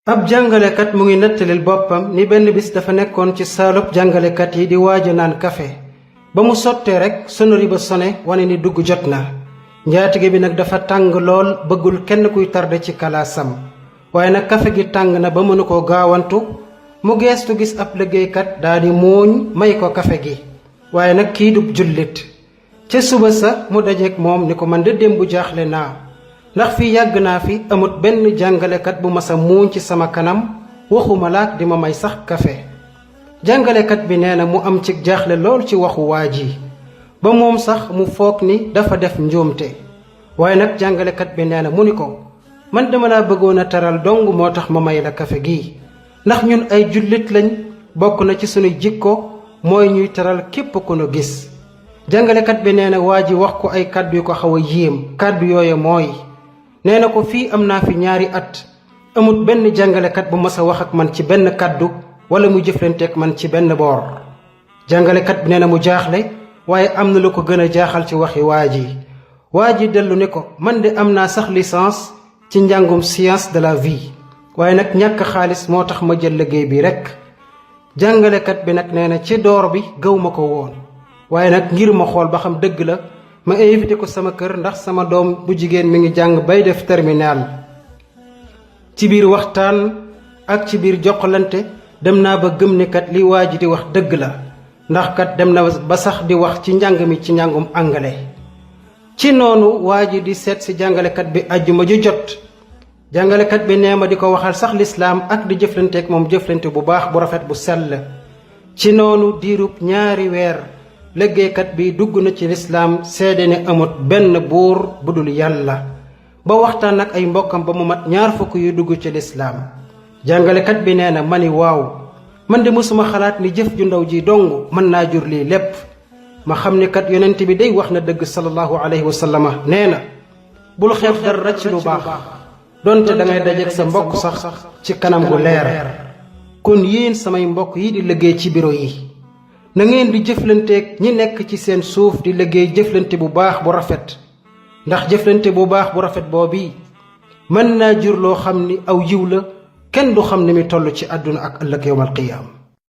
ab jàngalekat mu ngi nettalil boppam ni benn bis dafa nekkoon ci saalub jàngalekat yi di waaja naan kafe ba mu sottee rek sonori ba sone wane ni dugg jot na. njaatige bi nag dafa tàng lool bëggul kenn kuy tarde ci kalaasam waaye nag kafe gi tàng na ba mënu koo gaawantu mu geestu gis ab liggéeykat daldi muuñ may ko kafe gi waaye nag kii dub jullit. ca suba sa mu dajeek moom ni ko man de démb jaaxle naa ndax fii yàgg naa fi amut benn jàngalekat bu masa muuñ ci sama kanam waxuma laak di ma may sax kafe. jàngalekat bi nee na mu am ci jaaxle lool ci waxu waa ji ba moom sax mu foog ni dafa def njuumte waaye nag jàngalekat bi nee na mu ni ko man dama laa bëggoon a taral dong moo tax ma may la kafe gi ndax ñun ay jullit lañ bokk na ci sunuy jikko mooy ñuy taral képp ku nu gis. jàngalekat bi nee na waa ji wax ko ay kàddu yu ko xaw a yéem kàddu yooyu mooy nee na ko fii am naa fi 2 at amut benn jàngalekat bu mas a wax ak man ci benn kàddu wala mu jëflanteek man ci benn boor. jàngalekat bi nee na mu jaaxle waaye am na lu ko gën a jaaxal ci waxi waa ji dellu ne ko man de am naa sax licence ci njàngum science de la vie waaye nag ñàkk xaalis moo tax ma jël liggéey bi rekk. jàngalekat bi nag nee na ci door bi gëw ma ko woon waaye nag ngir ma xool ba xam dëgg la ma invité ko sama kër ndax sama doom bu jigéen mi ngi jàng bay def terminal. ci biir waxtaan ak ci biir jokkalante dem naa ba gëm ni kat li waa ji di wax dëgg la ndax kat dem na ba sax di wax ci njàng mi ci njàngum anglais. ci noonu waa ji di seet si jàngalekat bi àjjuma ju jot jàngalekat bi nee ma di ko waxal sax lislaam ak di jëflanteek moom jëflante bu baax bu rafet bu sell. ci noonu diirub 2 weer liggéeykat bi dugg na ci lislaam seede ne amut benn buur bu dul yàlla ba waxtaan ak ay mbokkam ba mu mat 20 yu dugg ci lislaam. jàngalekat bi nee na ma ni waaw man de mësuma xalaat ni jëf ju ndaw ji dong mën naa jur lii lépp. ma xam ni kat yonent bi day wax na dëgg sallallahu alayhi wa sallama nee na bul xeeb dara ci lu baax donte da ngay dajeek sa mbokk sax ci kanam gu leer. kon yéen samay mbokk yi di liggéey ci bureau yi na ngeen di jëflanteek ñi nekk ci seen suuf di liggéey jëflante bu baax bu rafet ndax jëflante bu baax bu rafet boobu mën naa jur loo xam ni aw yiw la kenn du xam ni mi toll ci àdduna ak ëllëg yawmal qiyaam.